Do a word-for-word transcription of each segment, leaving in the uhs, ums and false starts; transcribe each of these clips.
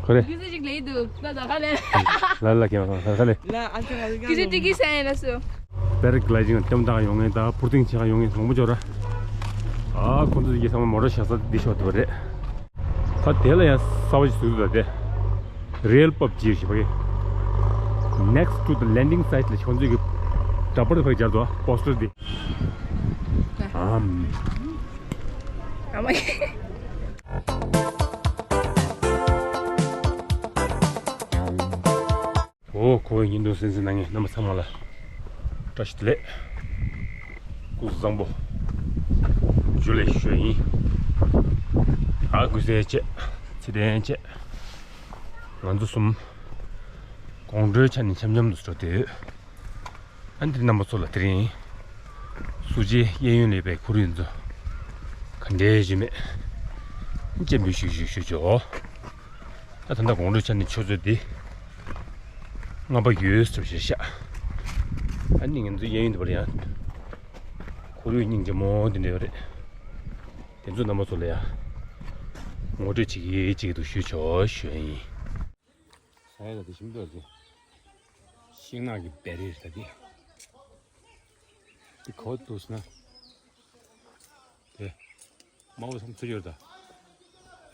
ཁོ་རེ། གུས་ཞིག་ལེ་འདུག་ད་ད་ཁ་ལེ། ལ་ལ་ཁྱེད་ཁ་ལེ། གུས་ཏི་ཀི་སེ་ཡིན་ལ་སུ། པེ་ར་གི་ལའི་ཌིང་ལ་སྐྱོམ་བཏང་ཡོང་ངེས་ད་འཕུར་ལྡིང་བྱེད་ཡོང་ངེས་མང་པོ་འབྱོར་ར། ཨ་ཁོང་ཚོ་ཡི་ཚང་མ་མོ་ཊ་བཞག་ས་འདི་ཤོར་འདུག་རེད། ད་དེ་ལ་ཡང་གསར་པ་ཞིག་བཟོས་འདུག་ད་དེ། Real PUBG ཞེས་པ་གི། Next to the landing site ལ་ཁོང་ཚོས་ཀྱི་འདྲ་པར་དེ་ཕར་སྦྱར་འདུག་པོ་སི་ཊར་འདི། ཨམ། ཨ་མ། ཨོ་ཁོ་བོའི་ཉིན་དུ་སེམས་སེམས་གནང་མཁན་རྣམ་པ་ཚང་མ་ལ་བཀྲ་ཤིས་བདེ་ལེགས། སྐུ་གཟུགས་བཟང་པོ། ཇུ་ལེ་ཞུ་ཡིན། ཨ་གུས་སེ་བྱས། ཚེ་བརྟན་བྱས། ང་ཚོ་གསུམ་དགོང་དྲོའི་ཆ་ནས་འཆམ་འཆམ་དུ་འགྲོ་བསྡད་ཡོད། ཨ་འདིར་རྣམ་པ་ཚོ་ལ་དེ་རིང་སུ་ཇའི་གཡས་གཡོན་ལ་ཡོད་པའི་ཁོར་ཡུག་ཚོ་ག་འདྲས་ཡོད་མེད་སྤྱན་འབུལ་ཞུ་ཞུ་ཞུ་ཆོག་ད་ད་ལྟ་དགོང་དྲོའི་ཆ་ནས་ཆུ་ཚོད་འདི་ལྔ་པ་ཡོལ་ཚར་བཞག་ཤག་ཨ་ནི་ང་ཚོའི་གཡས་གཡོན་དུ་བར་ཡང་ཁོར་ཡུག་སྙིང་རྗེ་མོ་འདི་འདྲ་ཡོད་རེད། དེ་ཚོ་རྣམ་པ་ཚོ་ལ་ཡང་ངོ་སྤྲོད་བྱེད་ཀྱི་བྱེད་ཀྱི་འདུག་ཞུ་ཆོག་ཞུ་ཡིན། ས་ཡ་ལ་དེ་ཞིམ་འདུག་ཟེར། ཤིང་ནགས་ཀྱི་བེ་རི་རེད་ད་དེ། དེ་ག་པར་འདུག་ཟེར་ན། དེ། དམར་པོ་ཚང་ཚུར་ཡོད་ད།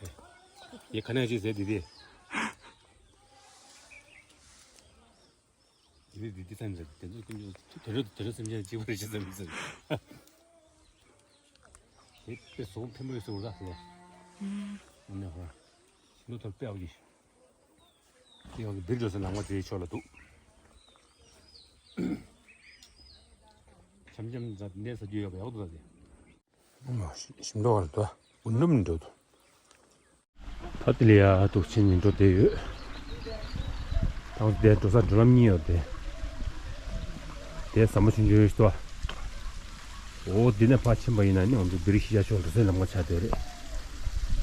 དེ། ཡེ་ག་ནས་ཅིག་ཟེར་དེ་དེ། དེ་དེ་དེ་ཚང་ཟེར་དེ་ཚོ་ཀུན་སྤྱོད་དེ་འདྲ་དེ་འདྲ་སེམས་ཅན་གཅིག་པ་རེད་ཅེས་ཟེར་མི་ཟེར། དེ་དཔེ་བཟོ་ཕན་པོ་ཡོད་ཟེར་བ་ད་ཟེར། ཨུམ། ཨ་ནི་ཧོ། ཤིང་ཏོག་ཐོར་དཔེ་ཨའུ་ཡིན། དེ་ཡང་སྦིར་འགྲོ་སའི་ལམ་ཁ་དེའི་ཕྱོགས་ལ་འདུག་འཆམ་འཆམ་མཛའ་གནས་ས་རྒྱུས་ཡོད་པ་ཡག་འདུག་ད་དེ། ཨོ་མ་ཞིམ་འགྲོ་བར་འདུག་ཨ། འུ་འདྲ་མི་འགྲོ་འདུག་ད་དེ་ལ་ཡ་འདུག་ཕྱིན་ནས་འགྲོ་བསྡད་ཡོད། ད་འོ་དེ་འགྲོ་ས་འགྲོ་ལམ་གཉིས་ཡོད་དེ། དེ་ཟམ་པ་ཆུང་ཆུང་ཡོད་ཤི་ཏོ། འོ་འདི་ནས་ཕར་ཕྱིན་པ་ཡིན་ན་ནི་ང་ཚོ་སྦིར་གཞིས་ཆགས་ཕྱོགས་འགྲོ་སའི་ལམ་ཁ་ཆགས་བསྡད་རེད།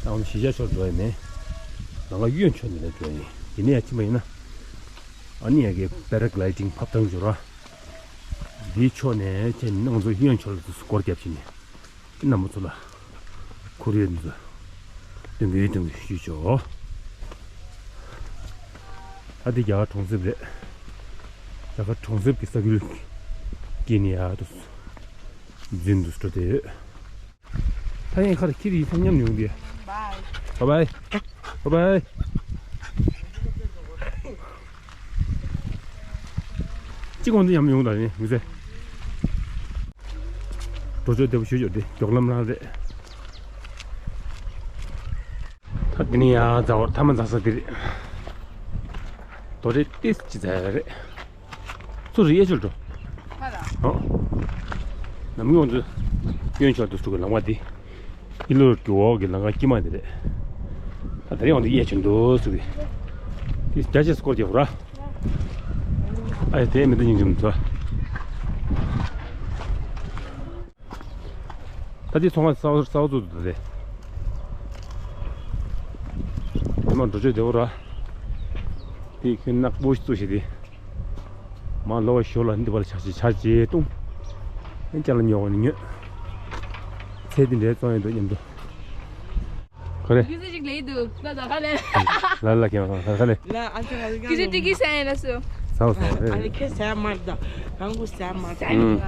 ད་འོ་གཞིས་ཆགས་ཕྱོགས་འགྲོ་ཡ་མེད། ལམ་ཁ་གཡོན་ཕྱོགས་འདི་ནས་འགྲོ་ཡ་ཡིན། འདི་ནས་ཡར་ཕྱིན་པ་ཡིན་ན། ཨ་ནི་ཡ་གི་པེ་ར་གི་ལའི་ཌིང་ཕབ་ཐང་འབྱོར་བ། འདིའི་ཕྱོགས་ནས་ཁྱེད་ནང་ཚོ་གཡོན་ཕྱོགས་ལ་སྐོར་རྒྱབ་ཕྱིན་ནས། རྣམ་པ་ཚོ་ལ་ཁོར་ཡུག་འདི་ཚོ་སྟོན་གི་སྟོན་གི་ཞུས་ཆོག་ད་འདི་རྒྱ་གར་གྲོང་གསེབ་རེད། རྒྱ་གར་གྲོང་གསེབ་ཀྱི་ས་ཁུལ་དཀྱིལ་ནས་ཡར་དུ་འཛིན་དུ་འགྲོ་བསྡད་ཡོད། ད་ཡིན་ཁར་ཁྱེར་ཡིན་ཐ་མཉམ་ཡོང་དུས། Bye bye. Bye bye. གཅིག་གོང་དུ་མཉམ་ཡོང་ད་ནི་མི་ཚེ། འགྲོ་ཆོག་བདེ་པོ་ཞུ་ཆོག་དེ་མགྱོགས་ལམ་རང་རེད། ད་འདི་ནི་ཡང་རྫ་བར་ཐ་མ་འཛག་ས་འདི་རེད། རྡོ་རེད་ཏིས་ཅི་ཛ་ཡ་རེད། ཚུར་གཡས་ཕྱོགས་འགྲོ། ཧ་ལ། ཨོ། ནམ་རྒྱུན་ང་ཚོ་གཡོན་ཕྱོགས་དུ་ཚུར་གི་ལམ་ཁ་འདི། ཨི་ལོར་གྱི་འོག་གི་ལམ་ཁ་དཀྱིལ་མ་འདི་རེད། ད་དེ་རིང་ང་ཚོ་གཡས་ཕྱོགས་འདུག་ཚུར་གི། དེ་རྒྱ་ཆེ་སྐོར་རྒྱག་ར། ཨ་ཡ་དེ་མི་འདུག་སྙིང་རྗེ་མི་འདུག་ད་དེ་ཚོང་ཁང་གསར་པ་གསར་པ་བཙུགས་འདུག་དེ། དེ་མ་འགྲོ་ཆོག་བདེ་པོ་ར། དེ་ཁྱོད་ནག་པོ་ཞིག་བཙུགས་ཤིག་དེ། མ་ལོ་བ་ཞོ་ལ་འདི་བ་ལ་ཆགས་ཆེ་ཆགས་ཆེ་བཏུང་། ཨེ་ཅག་ལ་ཉོ་བ་ནི་ཉོས། ཚེ་འདི་འདྲའི་བཙོང་ཡོད་འདུག་སྙམ་དུ། ཁོ་རེ། གུས་ཞིག་ལེ་འདུག་ད་ད་ཁ་ལེ། ལ་ལ་ཁྱེད་ཁ་ལེ། ལ་ཨ་ཅག་ལ་གུས་ཏི་ཀི་སེ་ཡིན་ལ་སུ། ཟ་བ་ཟ་བ་རེད། ཨ་ནི་ཁྱེད་ཟ་མར་ད་རང་གུ་ཟ་མར་ད། ཨུམ།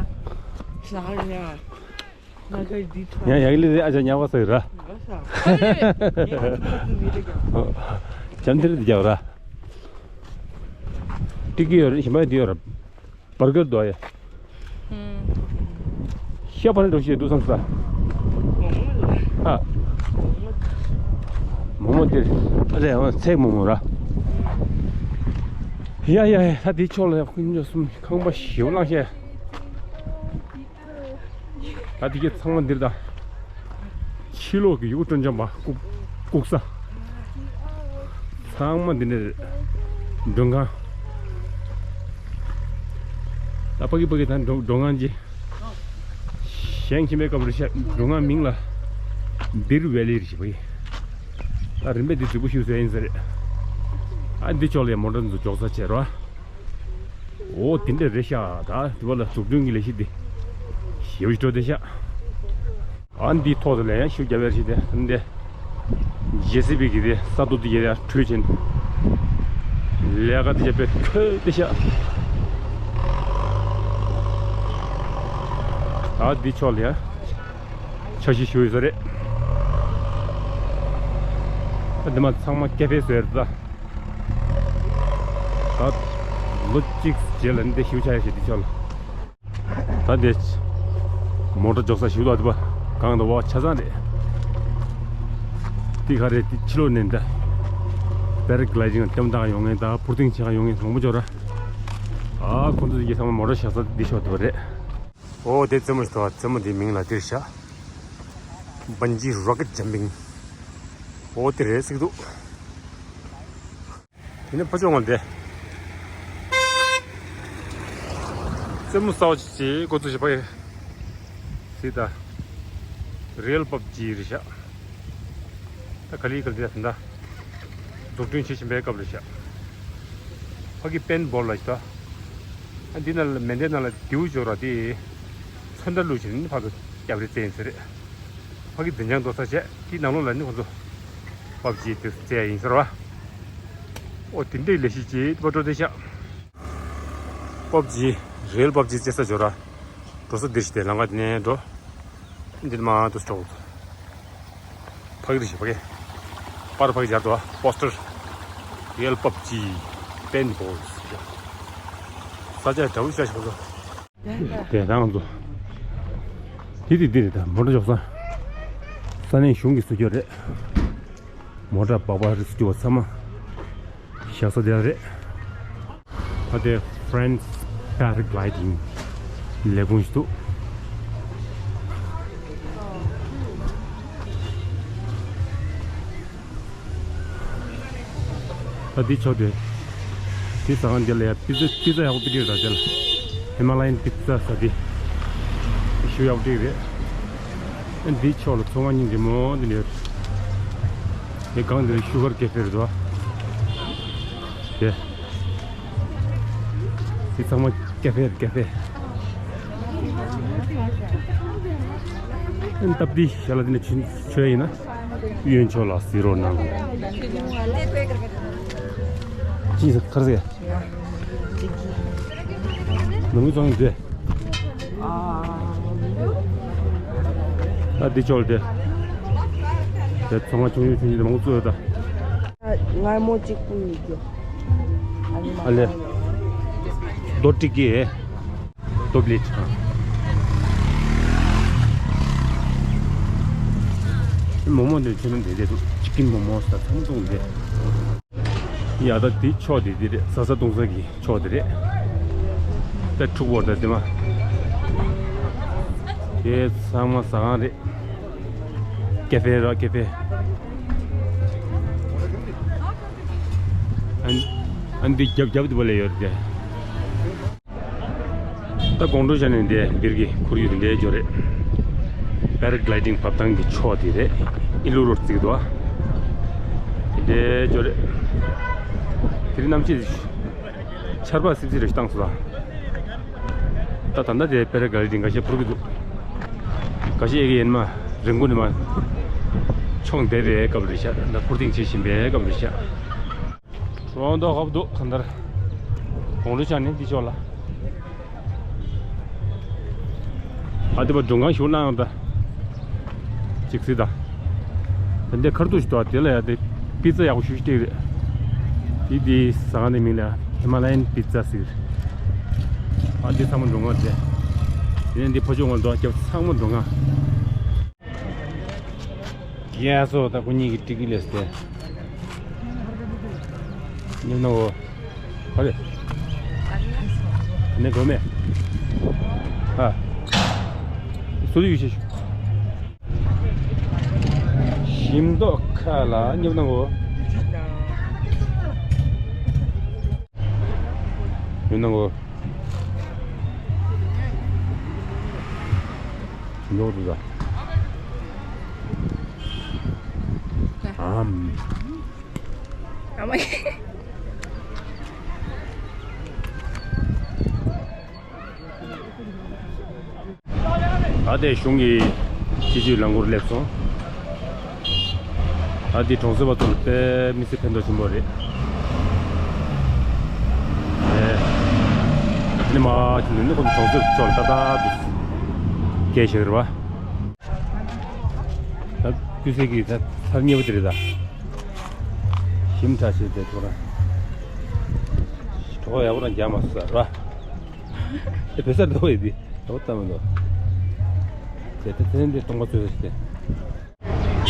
ཟ་རེད། ང་ག་འདི་ཐོ། ཡང་ཡག་ལི་རེད་ཨ་ཅག་ཉག་པ་ཟེར་ར། ང་ཟ། ཨ་ནི། ཇམ་ཐིར་འདི་རྒྱག་ར། ཏི་ཀི་ཡོད་རེད་ཞིམ་པ་འདི་ཡོད་ར། བར་གར་དོ་ཡ། ཤ་བར་འགྲོ་ཤེས་འདུག་བསམ་ས། ཨ། མོག་མོག་དེ་ཨ་ལས་ཡང་ཚེག་མོག་མོག་ར། ཡ་ཡ་ཡ་ད་དེ་ཕྱོགས་ལ་ཡ་ཁུན་ཅོ་གསུམ་ཁང་པ་ཞེ་པོ་བླངས་ཤེས། ད་དེ་གའི་ཚང་མ་འདིར་ད། ཕྱི་ལོགས་ཀྱི་ཡུག་སྤྲོ་འཆམ་པ་ལྐུགས་ལྐུགས་ས། ཚང་མ་འདི་འདྲ་རེད། མགྲོན་ཁང་། ད་ཕ་གི་ཕ་གི་ད་མགྲོན་མགྲོན་ཁང་ཅི། གཞན་ཁྱིམ་པའི་སྐབས་རེ་ཤག་མགྲོན་ཁང་མིང་ལ་འདིར་ཝེ་ལི་རེ་ཞིག་ཕ་གི། ད་རིམ་པས་འདི་རྫིག་པོ་ཞུ་ཟེར་ཡིན་ཟེར། ཨ་འདི་ཕྱོགས་ལ་མོ་ཊ་འཛུགས་འཇོག་ས་བྱས་རོགས། འོ་དེ་འདྲ་རེད་ཤག་ད་དེ་བ་ལ་འཛུགས་སྐྲུན་གྱི་ལས་གཞི་འདི་ཞེ་པོ་ཞིག་འགྲོ་བསྡད་ཤག་ཨ་འདི་ཐོག་ཏུ་ལས་ཡང་ཤུགས་རྒྱབ་པའི་རེད་དེ་འདི། ཇེ་སི་བི་གི་དེ་ས་རྡོ་དེ་ཡར་ཡར་འཁྲུད་ཕྱིན། ལས་ཀ་དེ་བྱས་པའི་ཁོས་དེ་ཤ། ཨ་འདི་ཕྱོགས་ལ་ཡ། འཆར་གཞི་ཞུ་ཡོད་ས་རེད། ཨ་འདི་མ་ཚང་མ་ཀེ་ཧྥེ་བཟོས་རེད་ད། ད་ལོ་གཅིག་རྗེས་ལ་འདི་ཞུ་ཆ་ཡ་ཞེས་འདི་ཕྱོགས་ལ། ད་འདི་མོ་ཊ་འཇོག་ས་ཞུ་དོ་འདི་པ་གང་དུ་བ་ཆ་ཚང་རེད། འདི་ག་རེད། འདི་ཕྱི་ལོགས་ནས་འདི་པེ་ར་གི་ལའི་ཌིང་ལ་ལྟད་མོ་ལྟ་ག་ཡོང་མཁན་དང་འཕུར་ལྡིང་བྱེད་ག་ཡོང་མཁན་མང་པོ་འབྱོར་ར། ཨ་ཁོང་ཚོ་འདི་ཚང་མ་མོ་ཊ་བཞག་ས་འདི་ཕྱོགས་འདི་པ་རེད། ཨོ་དེ་རྩེད་མོ་ཞིག་འདུག་རྩེད་མོ་འདིའི་མིང་ལ་འདིར་བཞག Bungee Rocket Jumping། ཨོ་དེ་རེད་ཟེར་གི་འདུག་དེ་ནས་ཕ་ཕྱོགས་ངོས་དེ། རྩེད་མོ་གསར་པ་ཅིག་འགོ་འཛུགས་བྱས་པ་ཡིན། སྲིད་ད། Real PUBG རེད་བཞག་ད་ག་ལེ་ག་ལེ་ད་ད། འཛུགས་སྐྲུན་བྱེད་བཞིན་པའི་སྐབས་རེད་བཞག་ཕ་གི་པེན་བྷོལ་ལ་ཞིག་ད། ཨ་འདི་ནང་ལ་མེ་མདའི་ནང་ལ་རྡེའུ་སྦྱོར་བ་དེ། ཚོན་མདའ་བླུགས་བྱས་ནས་ཕར་ཚུར་རྒྱབ་རེས་རྩེ་ཡིན་ཟེར་རེད། ཕ་གི་འཛིན་བྱང་རྡོག་རྩ་བྱས་དེའི་ནང་ལོགས་ལ་ནི་ཁོ་ཚོ། པབ་ཇི་དེ་རྩེ་ཡ་ཡིན་ཟེར་བ། ཨོ་དེ་འདྲའི་ལས་གཞི་ཅིག་པ་འགྲོ་བསྡད་ཤག་པབ་ཇི། རེལ་པབ་ཇི་རྩེ་ས་འབྱོར་ར། འགྲོ་ས་འདིར་ཞིག་དེ་ལམ་ཁ་དེ་ནས་འགྲོ། འདིར་མ་འདུག་ཆོག་ཕ་གི་རེད་ཤག་ཕ་གི། པར་ཕ་གི་སྦྱར་འདུག་པོ་སི་ཊར། རེལ་པབ་ཇི། པེན་བྷོལ། ས་ཆ་འདྲ་བོ་ཤ་ཞིག་པ་ཚོ། དེ་དང་ཚོ། དེ་དེ་དེ་རེད་ད་མོ་ཊ་འཇོག་ས། ས་གནས་གཞུང་གིས་བཟོ་རྒྱུ་རེད། མོ་ཊ་སྦག་སྦག་རིགས་སུ་གྱུར་པ་ཚང་མ། བཞག་ས་དེ་རེད། ཨ་དེ་Friends Paragliding ལས་ཁུངས་ཤིག་འདུག་ད་འདི་ཕྱོགས་དེ། འདི་ཟ་ཁང་འདི་ལ་ཡ་པི་ཛ་པི་ཛ་ཡག་པོ་པི་ཏིར་ད་དེ་ལ། ཧི་མ་ལ་ཡན་པི་ཛ་ཟ་དེ། ཞུ་ཡག་པོ་ཏིག་རེད། ཨ་འདི་ཕྱོགས་ལ་ཚོང་ཁང་རྙིང་རྗེ་མོ་འདི་ནས། དེ་སྒང་འདིར་ཤུ་གར་ཀེ་ཧྥེ་རེད་དོ། དེ། དེ་ཚང་མ་ཀེ་ཧྥེ་རེད་ཀེ་ཧྥེ། ཨ་སྟབས་བདེ་ཞལ་ལག་འདི་ནས་མཆོད་ཡིན་ན། གཡོན་ཕྱོགས་ལ་གཟིགས་རོགས་གནང་། ཅི་ཟེར་ཁར་ཟེར། ནང་མི་ཚང་མཛོད། ད་འདི་ཕྱོགས་ལ་དེ། དེ་ཚོང་ཁང་ཆུང་ཆུང་ཆུང་ཆུང་དེ་མང་པོ་བཙུགས་ཡོད་ད། མངར་མོ་གཅིག་པུ་ཡོད་རྒྱུ། ཨ་ལེ། རྡོ་ཀྲིག་གི། རྡོ་པླེ་ཊི་ཨ། མོ་མོ་འདི་ཆུ་ནང་བསྡད་བསྡད་འདུག་ཅི་ཀིན་མོ་མོ་ཟེར་ཚང་མ་བཙོང་བསྡད། ཡ་ད་འདི་ཕྱོགས་འདི་འདི་རེད། ཟ་ས་བཏུང་ས་གི་ཕྱོགས་འདི་རེད། ད་ཕྲུ་གུ་བར་ད་འདི་མ། དེ་ཚང་མ་ཟ་ཁང་རེད། ཀེ་ཧྥེ་ར་ཀེ་ཧྥེ། ཨན་ཨན་འདི་རྒྱབ་རྒྱབ་འདི་བ་ལས་ཡོད་རེད། ད་དགོང་དྲོ་ཆ་ནས་འདི་འབིར་གི་ཁོར་ཡུག་འདི་འདྲའི་འབྱོར་རེད། པེ་ར་གི་ལའི་ཌིང་འབབ་ཐང་གི་ཕྱོགས་དེ་རེད། ཨི་ལུ་རོ་བརྩིགས་འདུག་ཨ། དེ་འདྲའི་འབྱོར་རེད། དེ་རིང་གནམ་གཤིས་ཆར་པ་སིབ་སིབ་རེ་ཞིག་བཏང་སོང་ལ། ད་ད་ལྟ་དེ་པེ་ར་གི་ལའི་ཌིང་འགའ་ཤས་འཕུར་གི་འདུག་འགའ་ཤས་ཡེ་གི་ཡིན་མ། རི་མགོ་ནས་མ། མཆོང་བསྡད་པའི་སྐབས་རེད་ཤག་ད་འཕུར་ལྡིང་བྱེད་བཞིན་པའི་སྐབས་རེད་ཤག་རོང་དོ་ཧབ་འདུག་གང་ལྟར། དགོང་དྲོ་ཆ་ནས་འདི་ཕྱོགས་ལ། ཨ་དེ་པ་མགྲོན་ཁང་ཞུགས་གནང་ཡོང་ད། ཅིག་སྲིད་ད། དེ་འདྲའི་ཁར་ཐུག་ཞིག་འདུག་དེ་ལ་ཡ་དེ་པི་ཛ་ཡག་པོ་ཞུ་ཞིག་སྟེར་རེད། དེ་དེ་ཟ་ཁང་དེ་མིང་ལ་ཧི་མ་ལ་ཡན་པི་ཛ་ཟེར། ཨ་འདི་ཚང་མ་མགྲོན་ཁང་རེད། དེ་ནས་འདི་ཕ་ཕྱོགས་ངོས་འདུག་རྒྱབ་ཚང་མ་མགྲོན་ཁང་། ཡ་སོ་ད་ཁོ་གཉིས་ཀྱི་ཏི་ཀི་ལས་ཏེ། ཉིན་ནོ། ཨ་རེ། ནེ་གོ་མེ། ཨ། སུ་ཡུ་ཤེ་ཤུ། ཞིམ་མདོག་ཁ་ལ་ཉིན་ནོ། ཉིན་ནོ། ཉོ་རུ་ཟ། ཨམ། ཨ་མ། ཨ་དེ་གཞུང་གི་སྤྱི་སྤྱོད་རླངས་འཁོར་སླེབས་སོང་། ད་ ཨ་འདི་གྲོང་གསེབ་པ་ཚོ་ལ་དཔེ་མི་སྲིད་ཕན་ཐོགས་ཆེན་པོ་རེད། ཨེ། ཨ་ནི་མ་ཁྱིམ་ནས་ནི་ཁོང་ཚོ་གྲོང་གསེབ་ཕྱོགས་ལ་ཏག་ཏག་འདུག་སྐད་ཆ་རེད་བ། ད་ཀུན་གསལ་གྱི་ད་ཚར་ཉེ་བོ་དེ་རེད་ད། ཞིམ་ཕྲ་ཞིག་དེ་ཐོག་ར། གྲོགས་ཡག་པོ་རང་རྒྱག་མ་སོང་ཟེར་བ། ཨེ་བོད་སར་འགྲོ་བའི་དེ་ཡག་པོ་ལྟ་མི་འདུག་དེ་ད་དེ་ནས་འདི་སྟོང་པ་ཚོས་ཞིག་དེ།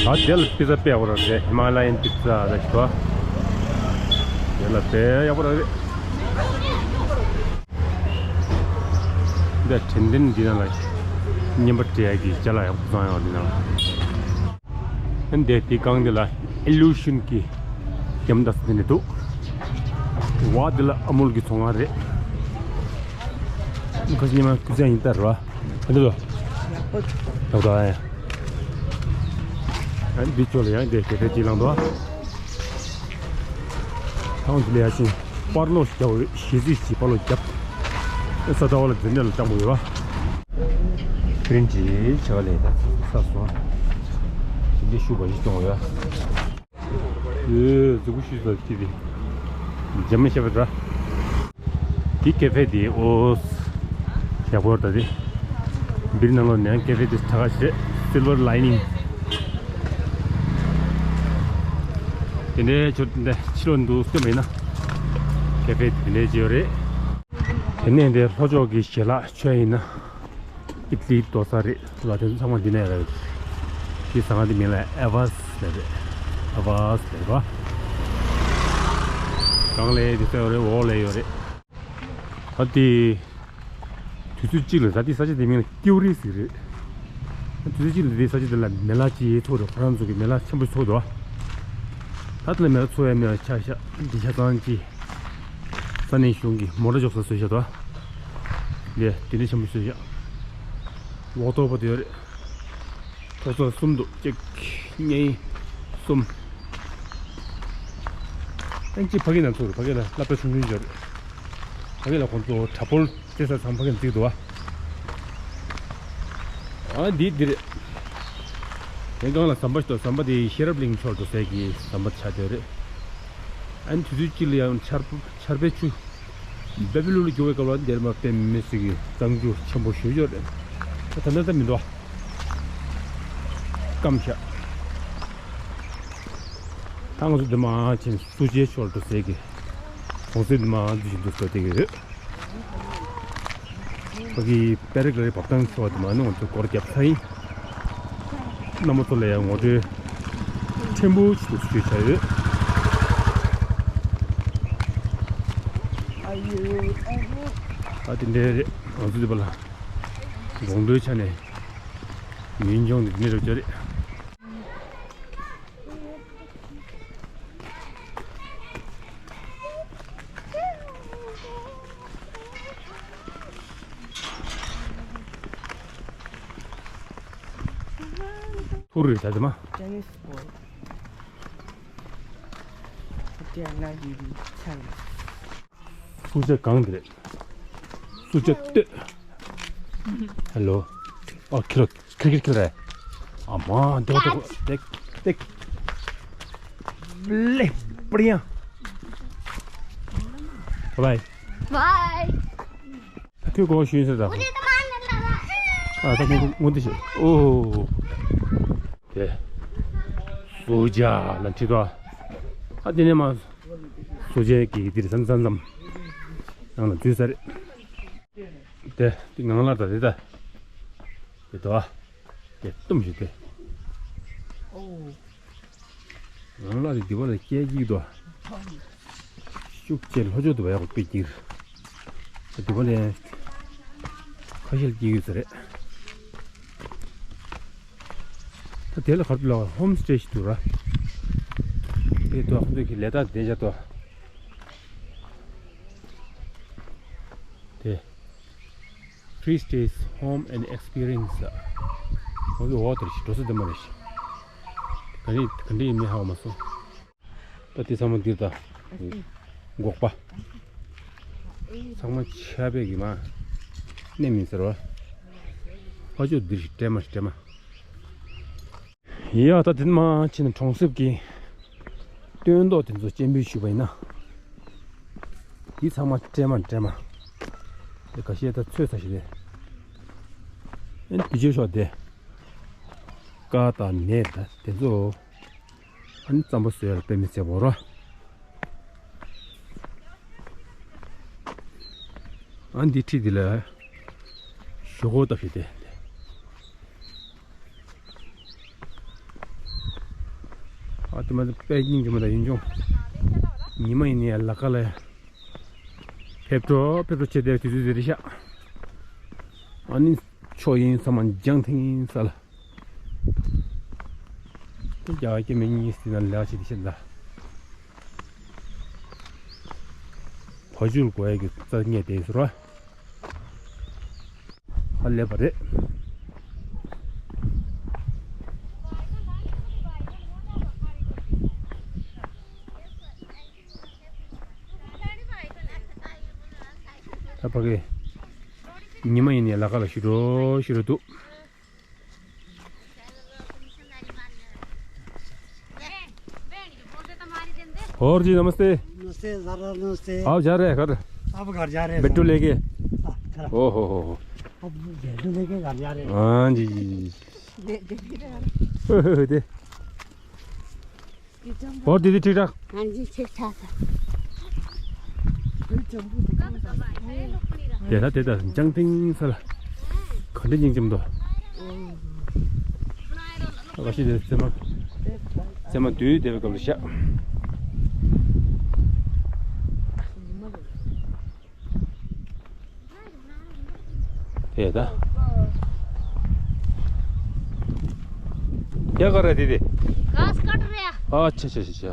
ཨ་དེ་ལ་པི་ཙ་དཔེ་ཡག་པོ་རང་རེད། ཧི་མ་ལ་ཡན་པི་ཙ་རེད་ཞུ། དེ་ལ་དཔེ་ཡག་པོ་རང་རེད། འདི་དྲན་རྟེན་འདི་ནང་ལ་བརྙན་པར་སྤྲད་ཡག་གི་ཅ་ལག་ཡག་པོ་བཟོ་ཡག་འདི་ནང་ལ། འདི་དེ་སྒང་འདི་ལ་ཨི་ལུ་ཤན་གྱི་རྒྱ་མི་དྭགས་སི་འདི་ནས་འདུག་བ་འདི་ལ་ཨ་མུལ་གྱི་ཚོང་ཁང་རེད། ཁ་སང་ཉི་མ་ཀུ་ཅང་ཡིན་ལྟར་བ། ཨ་འདི་ལོ། ཡག་པོ། ཡག་པོ་ཨ། ཨ་འདི་ཕྱོགས་ལ་ཡང་འདི་ག་ཕེབས་ཅིག་ལངས་འདུག་ཨ། ཐང་འདི་ལ་ཡ་ཤིང་པར་ལོ་རྒྱབ་ཞེ་ཚིག་ཅིག་པར་ལོ་རྒྱབ། ས་ད་བ་ལ་འཛིན་གྲྭ་ལ་བཏང་དགོས་ཡོད་བ། པིན་ཅི་ཆ་ག་ལས་ད་ས་སོང་། འདི་ཤུ་བ་ཞིག་གཏོང་དགོས་ཡོད། ཨེ་གཟུགས་པོ་ཤུ་ས་ཅི་རེད། འཇམ་མི་ཤེས་པ་འདྲ། འདི་ཀེ་ཧྥེ་འདི་ཨོ། ཡག་པོ་ད་འདི། འདིར་ནང་ལོགས་ནས་ཀེ་ཧྥེ་འདི་ད་ག་ཞེས་སིལ་ཝར་ལའི་ནིང་། དེ་འདྲའི་ཆུ་འདི་ཕྱི་ལོགས་འདུག་སྟོན་པ་ཡིན་ན། ཀེ་ཧྥེ་དེ་འདྲའི་ཅི་ཡོད་རེད། དེ་ནས་འདི་ལྷོ་ཕྱོགས་ཀྱི་ཞལ་ལག་མཆོད་ཡིན་ན། ཨི་ཏ་ལི་རྡོ་ས་རེད་ལ། དེ་ཚང་མ་འདི་ནས་རེད། དེ་ཟ་ཁང་དེ་མིང་ལ་ཨ་ཝས་ལབ་རེད། ཨ་ཝས་ལབ་རེད་བ། སྒང་ལ་དེ་ཚོ་ཡོད་རེད། འོག་ལ་ཡོད་རེད། ད་དེ་དུས་ཚོད་གཅིག་ལ་ད་དེ་ས་ཆ་དེ་མིང་ལ་ཀེའུ་རི་ཟེར་རེད། དུས་ཚོད་གཅིག་ལ་དེ་ས་ཆ་དེ་ལ་མེ་ལ་ཅིག་ཚོགས་རེད། ཁོ་རང་ཚོ་གི་མེ་ལ་ཆེན་པོ་ཚོགས་འདུག་ད་དེ་ལ་མེ་ལ་ཚོགས་ཡ་མེད་པ་ཆ་བཞག་འདི་ཆ་ཚང་ཅིག་ས་གནས་གཞུང་གིས་མོ་ཊ་འཇོག་ས་བཟོས་བཞག་འདུག་ལས་དེ་འདྲ་ཆེན་པོ་བཟོས་བཞག་ལོག་ཐོག་པ་དེ་ཡོད་རེད། ཐོག་ཚད་གསུམ་འདུག་གཅིག་གཉིས། གསུམ། ཨན་གཅིག་ཕ་གི་ནང་ཚུད་རེད། ཕ་གི་ལ་སློབ་གྲྭ་ཆུང་ཆུང་ཡོད་རེད། ཕ་གི་ལ་ཁོང་ཚོ་གྲྭ་ཕོར་རྩེ་ས་ཚང་ཕ་གི་ནང་བརྩིགས་འདུག་ཨ། ཨ་འདི་འདི་རེད། དེ་སྒང་ལ་ཟམ་པ་ཞིག་འདུག་ཟམ་པ་དེ་ཤེས་རབ་གླིང་ཕྱོགས་འགྲོ་སའི་གི་ཟམ་པ་ཆགས་བསྡད་ཡོད་རེད། ཨ་ནི་དུས་ཚོད་གཅིག་ལ་ཡང་ཆར་ཆར་པའི་ཆུ། བེ་བི་ལོན་ལ་རྒྱུག་པའི་སྐབས་ལ་འདིར་མ་དཔེ་མི་སྲིད་ཀྱི་གཙང་ཆུ་ཆེན་པོ་ཞེ་པོ་ཅིག་ཡོད་རེད། ད་ད་ལྟ་ད་མི་འདུག་ཨ། སྐམ་ཤག་ད་ང་ཚོ་འདི་མ་ཕྱིན་སུ་ཇའི་ཕྱོགས་ལ་འགྲོ་སའི་གི་གྲོང་གསེབ་འདི་མ་འཛུལ་བཞིན་དུ་བཟོ་བསྡད་ཀྱི་ཡོད། ཕ་གི་པེ་ར་གྷི་ལའི་འབབ་ཐང་ཕྱོགས་དེ་མ་ནི་ང་ཚོ་སྐོར་རྒྱབ་ཚར་ཡིན། རྣམ་པ་ཚོ་ལ་ཡང་ངོ་སྤྲོད་ཕྲན་བུ་ཞིག་ཏུ་ཞུས་བྱ་ཡོད། ཨ་དེ་འདྲའི་རེད། ང་ཚོ་འདི་པ་ལ་དགོང་དྲོའི་ཆ་ནས་ཉིན་ལྗོངས་འདི་འདྲ་རེད། ཐུར་རེད་ད་དེ་མ། Tennis ball. They are not using tennis. སུ་ཇ་གང་དེ་རེད། སུ་ཇ་ལྟོས། ཧེ་ལོ། ཨ་ཁྱེར་ཁྱེར་ཁྱེར་ཁྱེར་རེད། ཨ་མ་འདེགས་འདེགས་འདེགས་འདེགས། ལེ་པྲི་ཡ། བའི་བའི། ཁྱོད་གོ་ཞུས་ཟེར་ད། ཨ་ད་ངོ་ངོ་འདི་ཞིག་ཨོ། དེ། སུ་ཇ་ལ་ཁྲིད་དོ། ཨ་དེ་ནས་མ། སུ་ཇའི་གི་དེ་རེད་ཟམ་ཟམ་ཟམ། ནང་ལ་འཛུལ་ས་རེད། དེ་དེ་ངང་ལ་ད་དེ་ད། དེ་དོ། དེ་གཏུམ་ཞིག་དེ། ཨོ། ངང་ལ་དེ་དེ་བ་ལ་སྐྱེལ་གྱི་དོ། ཤུགས་ཆེ་ལྷོ་ཕྱོགས་དུ་བ་ཡག་པོ་སྤེལ་གྱིར། དེ་བ་ལ་ཁ་ཤས་སྐྱེལ་གྱི་ས་རེད། ད་དེ་ལ་གར་ལ་ཧོམ་སྟེ་ཞིག་འདུག་ར། དེ་དུ་ཁོ་ཚོས་ཀྱི་ལས་རྟགས་དེ་བྱ་དོ། དེ། Free Stays Home and Experience། ཨོ་གི་འོག་དེར་ཞིག་འགྲོ་ས་དེ་མ་རེད་ཤག་ག་རེ་ག་འདྲ་ཡིན་མིན་ཧ་གོ་མ་སོང་། ད་དེ་ཚང་མ་འདིར་ད། སྒོག་པ། ཚང་མ་ཆར་པས་གི་མ། གནས་མིན་ཟེར་བ། ཕ་ཆོས་འདིར་ཞིག་སྤྲད་མ་སྤྲད་མ། ཡ་ད་དེ་མ་ཕྱིན་ན་གྲོང་གསེབ་ཀྱི་ སྟོན་ཐོག་དེ་ཚོ་སྤྱན་འབུལ་ཞུས་པ་ཡིན་ན། འདི་ཚང་མ་སྲན་མ་སྲན་མ། དེ་ཁ་ཤས་ད་ཚོས་ཚར་ཞིག་རེད། ཨེ་འདི་ཆོས་ཤོག་དེ། ཀ་དང་ནས་ད་དེ་ཚོ། ཨ་ནི་རྩམ་པ་བཟོས་ཡ་ལ་དཔེ་མི་སྲིད་པ་རོ། ཨ་འདི་ཁྲིད་འདི་ལ་ཞོག་ཁོག་བཏབ་ཤིག་དེ། ཨ་དེ་མ་དཔེ་སྙིང་རྗེ་མོ་ད་ཡིན་ཀྱང་། ཉི་མ་ཡིན་ནའི་ལ་ཀ་ལ་ཕེབས་འགྲོ་ཕེབས་འགྲོ་བྱེད་དེ་དུས་ཚོད་དེ་རེད་ཤག་ཨ་ནི་ཕྱོགས་གཡས་གཡོན་ཚང་མ་ལྗང་ཐིང་ས་ལ། རྒྱ་གར་སྐྱེ་དམན་གཉིས་ཟིན་ན་ལས་བྱེད་དེ་བཤད་ལ། བ་ཕྱུགས་དགོས་ཡས་ཀྱི་རྩ་ངེས་དེ་ཟེར་བ། ཧ་ལས་པ་རེད། ད་ཕ་གི་ཉི་མ་ཡིན་ནའི་ལ་ཁ་ལ་ཞུ་འགྲོ་ཞུ་འགྲོ་འདུག और जी नमस्ते। नमस्ते सर, नमस्ते। आप जा रहे हैं घर? अब घर जा रहे हैं सर। बेटू लेके? हाँ, चला। ओहो हो हो। अब बेटू लेके घर जा रहे हैं। हाँ जी, जी, जी। दे, दे, दे। ओए, ओए, ओए, दे। और दीदी ठीक ठाक? हाँ जी, ठीक ठाक है। དེ་ལ་དེ་ལྟར་ལྗང་ཐིང་ས་ལ་ག་འདྲ་སྙིང་རྗེ་མོ་འདུག་བ་ཤི་དེ་རྩེ་མ་རྩེ་མ་དུས་དེ་བའི་སྐབས་ལ་ཤག ये था। क्या कर रहे थे दीदी? घास काट रहे हैं। अच्छा, अच्छा, अच्छा, अच्छा।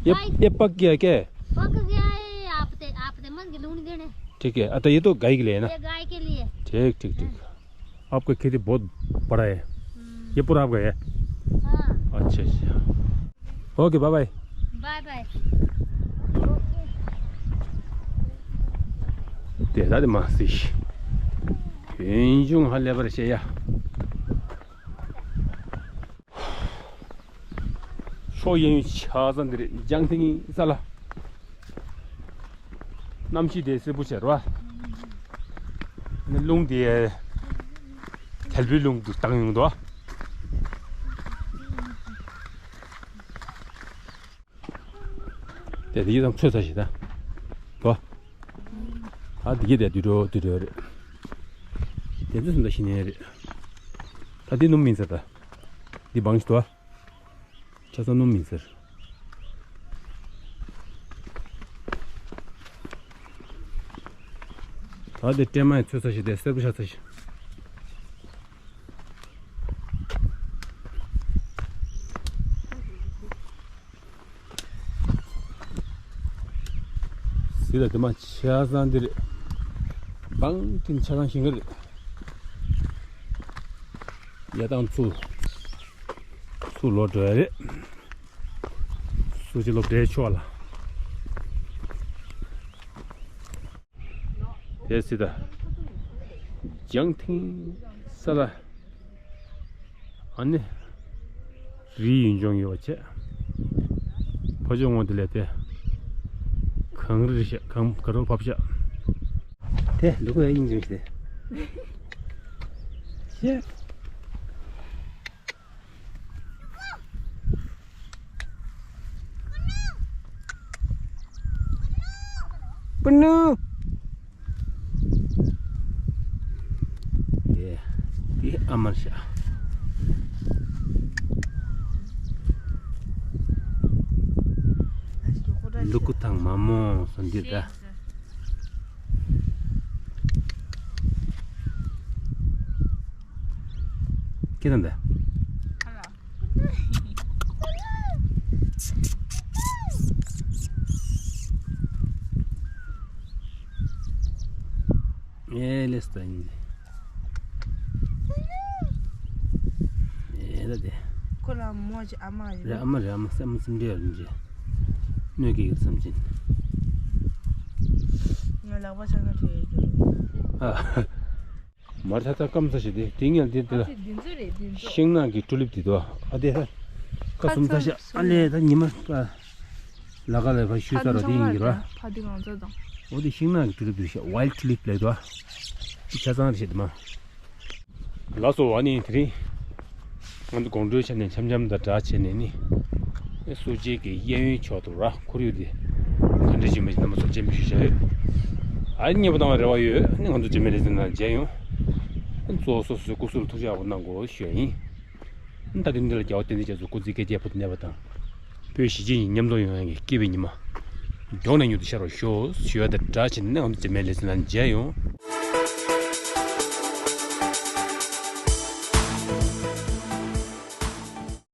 ये, गाय ये पक गया क्या? पक गया है, आप ते, आप ते मन के लूण देने। ठीक है, अच्छा, ये तो गाय के लिए है ना? ये गाय के लिए। ठीक, ठीक, ठीक। हाँ। आपका खेती बहुत बड़ा है। हम्म। ये पूरा आपका है? हाँ। अच्छा, अच्छा। Okay, bye bye. Bye bye. དེ་ལྟ་དེ་མ་སྲིད། ཡུན་ཅུང་ཧ་ལས་པར་བཤད་ཡ། ཕྱོགས་གཡས་གཡོན་ཆ་ཚང་འདི་རེད། ལྗང་ཐིང་ས་ལ། གནམ་གཤིས་དེ་སེར་པོ་བྱས་རོ། ཨ་ནི་རླུང་དེ་དལ་བུའི་རླུང་དུ་ལྡང་ཡོང་དོ། དེ་དེ་ཡི་དང་ཚོད་ཚ་ཞིག་ད། དོ། ད་འདི་གི་དེ་དུད་འགྲོ་དུད་འགྲོ་རེད། དེ་ཚོ་སུ་འདྲ་ཞིག་ནས་རེད། ད་འདི་སྣུམ་མིན་ཟེར་ད། འདི་བང་ཞིག་དོ། ཆ་ཚང་སྣུམ་མིན་ཟེར། ད་དེ་སྲན་མ་ཡི་ཚོད་ཚ་ཞིག་དེ་སེར་པོ་ཆགས་ཚ་ཞིག་ཟི་ལ་དེ་མ་ཆ་ཚང་འདི་རེད། བང་ཏིན་ཆ་ཚང་ཞིང་ཁ་རེད། ཡ་དང་ཚུ་ཚུ་ལོ་འགྲོ་ཡ་རེད། སུ་ཅི་ལོ་འབྲས་ཆོག་ལ། དེ་སི་ད། ལྗང་ཐིང་ས་ལ། ཨ་ནི། རི་ཡུན་ལྗོངས་ཡོད་བྱས། ཕ་ཇོ་ངོ་དེ་ལས་དེ། གངས་རི་རི་ཤག་གངས་དཀར་པོ་བབས་ཤག་དེ་ལུ་གུ་ཡ་ཡིན་ཅིང་ཞེ། ཤེ། པུ་ནུ། ཡེ། དེ་ཨ་མར་ཤ། ལུ་གུ་དང་མ་མོ་སོ་འདི་ད། ཁྱེད་རང་ད། ཨེ་ལེས་ད་ཡིན། ཨེ་ད་དེ། ཁོ་ལ་མོ་ཅི་ཨ་མ་ཡིན། རེད་ཨ་མ་རེད། ཨ་མ་སེམས་སེམས་འདྲེ་ཡར་འཇེ། གནོད་ཀྱི་ཡོད་བསམ་ཅིན། ང་ལག་པ་ཆག་ན་བྲེལ་ཡོད། ཨ། མར་ཐ་ཐ་སྐམ་ས་ཞིག་དེ་དེ་ངལ་དེ་དེ་ལ། ཨ་ཙི་འདི་ཚོ་རེད་འདི་ཚོ། ཤིང་ནགས་ཀྱི་ཀྲུ་ལིབ་དེ་དོ། ཨ་དེ་ཧ། ཁ་ཁ་སུམ་ཚ་ཤ་ཚ་ཨ་ལེ་ད་ཉི་མ། ལ་ཁ་ལ་ཕར་ཤུལ་ས་ར་དེ་ཡིན་གྱི་ར། ཕ་དེ་གང་ཚ་དང་། འོ་དེ་ཤིང་ནགས་ཀྱི་ཏུ་ལིབ་ཏུ་ཤ་ཝའིལ་ཏུ་ལིབ་ལབ་དོ། དེ་ཆ་ཚང་རེད་ཤ་དེ་མ། ལགས་སོ། ཨ་ནི་དེ་རིང་ང་ཚོ་དགོང་དྲོའི་ཆ་ནས་འཆམ་འཆམ་དང་འདྲ་བྱས་ནས་ནི། སོ་སྐྱེས་ཀྱི་གཡས་གཡོན་ཕྱོགས་དུ་ར་ཁོར་ཡུག་དེ་ག་འདྲ་ཞིག་མ་ཞིག་རྣམ་པ་ཚོར་སྤྱན་འབུལ་ཞུ་བྱ་ཡོད། ཨ་ནི་མཉེས་པོ་བཏང་བའི་རེ་བ་ཡོད། ཨ་ནི་ང་ཚོ་རྗེས་མའི་ལེ་ཚན་ནང་མཇལ་ཡོང་། ཨ་ནི་གཙོ་བོ་སོ་སོའི་སྐུ་གཟུགས་ལ་ཐུགས་ཅག་པོ་གནང་དགོས་ཞུ་ཡ་ཡིན། ཨ་ནི་ད་དུས་འདི་ལ་རྒྱལ་བ་བསྟན་འཛིན་རྒྱ་མཚོ་སྐུ་ཚེ་བསྐལ་བརྒྱའི་བར་དུ་གནས་པ་དང་། བོད་གཞིས་བྱེས་གཉིས་མཉམ་འཛོམས་ཡོང་ཡག་གི་སྐྱིད་པའི་ཉི་མ། མགྱོགས་ནས་མྱུར་དུ་ཤར་བར་ཤོག་ཞུ་ཡ་དང་སྦྲགས་བྱས་ནས་ང་ཚོ་རྗེས་མའི་ལེ་ཚན་ནང་མཇལ་ཡོང་།